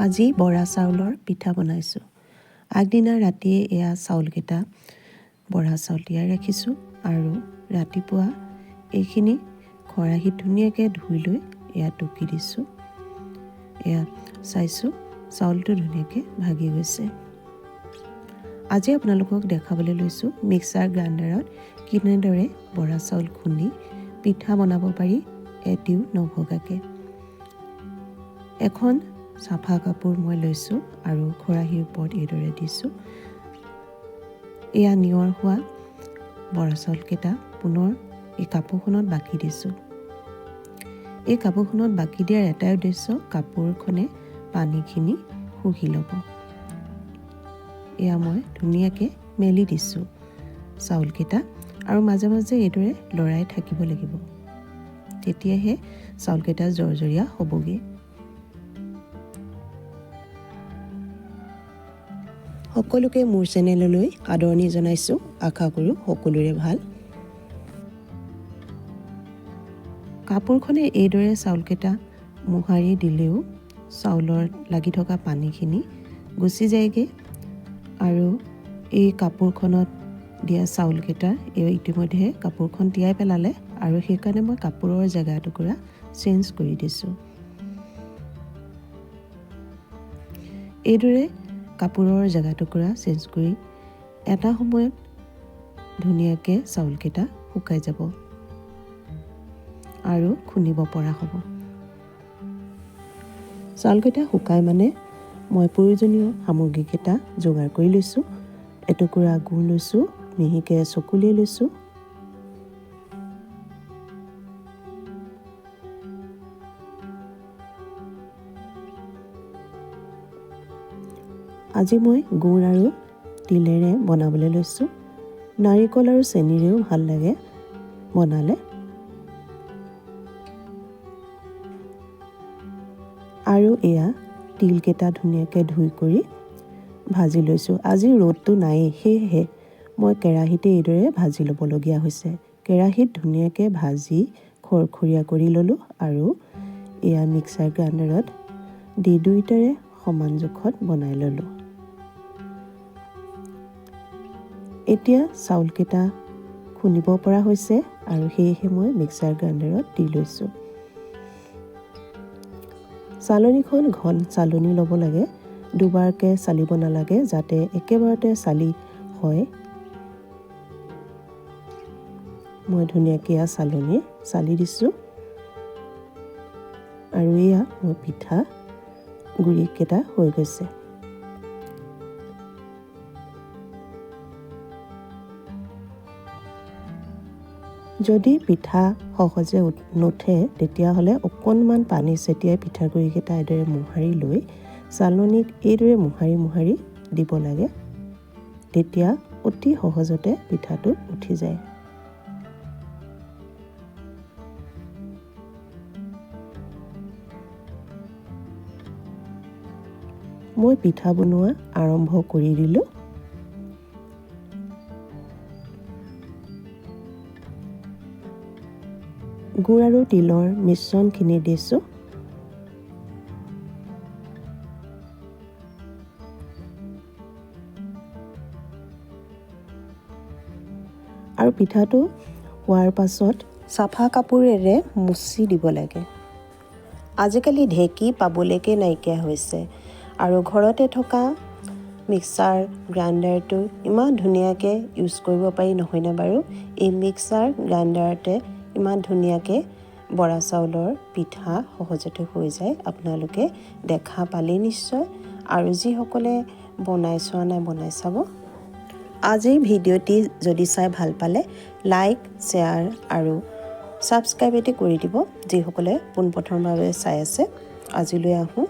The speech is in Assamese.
আজি বৰা চাউলৰ পিঠা বনাইছোঁ। আগদিনা ৰাতিয়ে এয়া চাউলকেইটা, বৰা চাউল তিয়াই ৰাখিছোঁ আৰু ৰাতিপুৱা এইখিনি খৰাহীত ধুনীয়াকৈ ধুই লৈ এয়া টুকি দিছোঁ। এয়া চাইছোঁ, চাউলটো ধুনীয়াকৈ ভাগি গৈছে। আজি আপোনালোকক দেখাবলৈ লৈছোঁ মিক্সাৰ গ্ৰাইণ্ডাৰত কেনেদৰে বৰা চাউল খুন্দি পিঠা বনাব পাৰি এটিও নভগাকৈ। এখন চাফা কাপোৰ মই লৈছোঁ আৰু খৰাহীৰ ওপৰত এইদৰে দিছোঁ। এয়া নিয়ৰ হোৱা বৰা চাউলকেইটা পুনৰ এই কাপোৰখনত বাকি দিছোঁ। এই কাপোৰখনত বাকি দিয়াৰ এটাই উদ্দেশ্য, কাপোৰখনে পানীখিনি শুহি ল'ব। এয়া মই ধুনীয়াকৈ মেলি দিছোঁ চাউলকেইটা আৰু মাজে মাজে এইদৰে লৰাই থাকিব লাগিব, তেতিয়াহে চাউলকেইটা জৰজৰীয়া হ'বগৈ। সকলোকে মোৰ চেনেললৈ আদৰণি জনাইছোঁ। আশা কৰোঁ সকলোৰে ভাল। কাপোৰখনে এইদৰে চাউলকেইটা মোহাৰি দিলেও চাউলৰ লাগি থকা পানীখিনি গুচি যায়গৈ আৰু এই কাপোৰখনত দিয়া চাউলকেইটা এই ইতিমধ্যে কাপোৰখন তিয়াই পেলালে আৰু সেইকাৰণে মই কাপোৰৰ জেগা টুকুৰা চেঞ্জ কৰি দিছোঁ। এইদৰে কাপোৰৰ জেগা টুকুৰা চেঞ্জ কৰি এটা সময়ত ধুনীয়াকৈ চাউলকেইটা শুকাই যাব আৰু খুন্দিব পৰা হ'ব। চাউলকেইটা শুকাই মানে মই প্ৰয়োজনীয় সামগ্ৰীকেইটা যোগাৰ কৰি লৈছোঁ। এটুকুৰা গুৰ লৈছোঁ, মিহিকৈ চকুলিয়াই লৈছোঁ। আজি মই গুৰ আৰু তিলেৰে বনাবলৈ লৈছোঁ। নাৰিকল আৰু চেনিৰেও ভাল লাগে বনালে। আৰু এয়া তিলকেইটা ধুনীয়াকৈ ধুই কৰি ভাজি লৈছোঁ। আজি ৰ'দটো নায়েই, সেয়েহে মই কেৰাহীতে এইদৰে ভাজি ল'বলগীয়া হৈছে। কেৰাহীত ধুনীয়াকৈ ভাজি খৰখৰীয়া কৰি ল'লোঁ আৰু এয়া মিক্সাৰ গ্ৰাইণ্ডাৰত দি দুয়োটাৰে সমান জোখত বনাই ল'লোঁ। এতিয়া চাউলকেইটা খুন্দিব পৰা হৈছে আৰু সেয়েহে মই মিক্সাৰ গ্ৰাইণ্ডাৰত দি লৈছোঁ। চালনীখন ঘন চালনী ল'ব লাগে, দুবাৰকৈ চালিব নালাগে, যাতে একেবাৰতে চালি হয়। মই ধুনীয়াকৈ এয়া চালনী চালি দিছোঁ আৰু এয়া মোৰ পিঠা গুড়িকেইটা হৈ গৈছে। যদি পিঠা সহজে নুঠে, তেতিয়াহ'লে অকণমান পানী ছটিয়াই পিঠাগুড়িকেইটা এইদৰে মোহাৰি লৈ চালনীত এইদৰে মোহাৰি মোহাৰি দিব লাগে, তেতিয়া অতি সহজতে পিঠাটো উঠি যায়। মই পিঠা বনোৱা আৰম্ভ কৰি দিলোঁ। গুৰ আৰু তিলৰ মিশ্ৰণখিনি দিছোঁ। আৰু পিঠাটো হোৱাৰ পাছত চাফা কাপোৰেৰে মুচি দিব লাগে। আজিকালি ঢেঁকী পাবলৈকে নাইকিয়া হৈছে আৰু ঘৰতে থকা মিক্সাৰ গ্ৰাইণ্ডাৰটো ইমান ধুনীয়াকৈ ইউজ কৰিব পাৰি, নহয়নে বাৰু? এই মিক্সাৰ গ্ৰাইণ্ডাৰতে ইমান ধুনীয়াকৈ বৰা চাউলৰ পিঠা সহজতে হৈ যায়। আপোনালোকে দেখা পালেই নিশ্চয়, আৰু যিসকলে বনাই চোৱা নাই, বনাই চাব। আজিৰ ভিডিঅ'টি যদি চাই ভাল পালে লাইক, শ্বেয়াৰ আৰু ছাবস্ক্ৰাইব এটি কৰি দিব, যিসকলে পোনপ্ৰথমভাৱে চাই আছে। আজিলৈ আহোঁ।